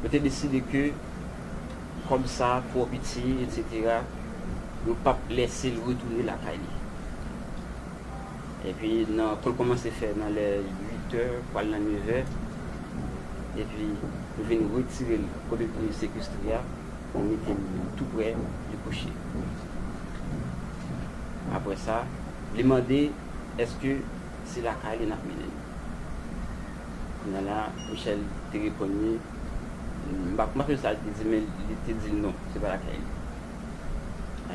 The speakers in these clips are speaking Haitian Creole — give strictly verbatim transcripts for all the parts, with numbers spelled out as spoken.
Yo te deside ke kòb sa twò piti, etsetera, yo p ap lèse l retounen lakay li. Epi, nan, tan l kòmanse fè nan lè uit è, pral nan nèf è, epi nou vin retire l kote l te sekestre a, nou mete l tou prè li kouche. Apre sa, li mande èske se lakay li n ap mennen l. Kounye a la, Michel te reponn li, m pa, m pa sonje sa li te di, men li te di l non, se pa lakay li.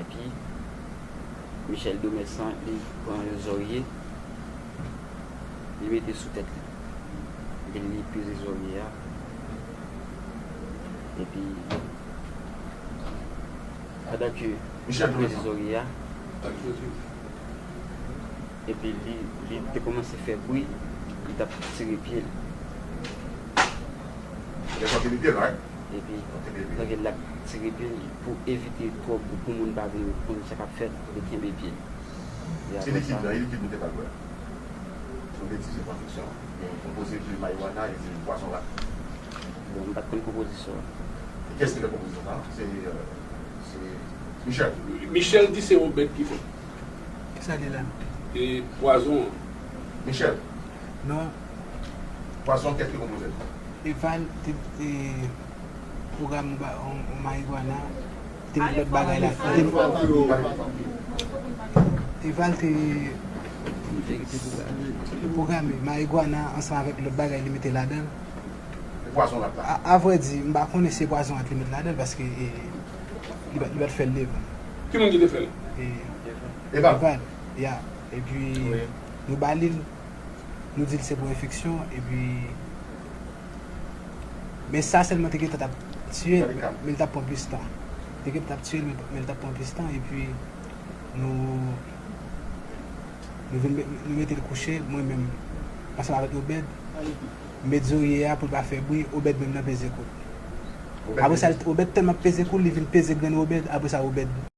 Epi, Michel Domersan, li pran yon zòrye, li mete sou tèt li. Epi li peze zòrye a. Epi, pandan ke Michel l ap peze zòrye a, epi li, li te kòmanse fè bri, li t ap tire pye l. Lè sa te li te la, wi. Epi, pandan l ap tire pye l, pou evite twòp, pou moun pa vin konn sa k ap fèt, li kenbe pye l. E se apre likid sa, nan, e likid nou te pral bwè. Nou te di se pran fiksyon. Konpoze de marijuana e de pwazon rat. Bon, m pa t konn konpozisyon an. E kiyès ki fè konpozisyon sa? Se, euh, se Michel. Michel di se Obed ki fè. Kisa li la? E pwazon an. Michel. Non. Pwazon, kiyès ki konpoze l? Eval te, e, pwograme yon ba-, yon, yon marijuana, te met lòt bagay la. Te, Eval te, te pwograme marijuana ansanm avèk lòt bagay li mete ladan l. E pwazon rat la? A, a vrè di, m pa konnen si se pwazon rat li met ladan l, paske, e, li pa, li pa t fè l devan. Ki moun ki te fè l? E, Eval. Eval, ya. Epi, wi, nou ba li l, nou di l se pou enfeksyon, epi, men sa sèlman te gentan t ap tiye l, men, men l t ap pran plis tan. Te gentan t ap tiye l, men, men l t ap pran plis tan, epi nou, nou vin met, nou mete l kouche, mwen menm, ansanm avèk Obed, m met zòrye a pou l pa fè bri, Obed menm nan peze kou l. Obed apre sa, peze. Obed tèlman ap peze kou l, li vin peze grenn Obed, apre sa, Obed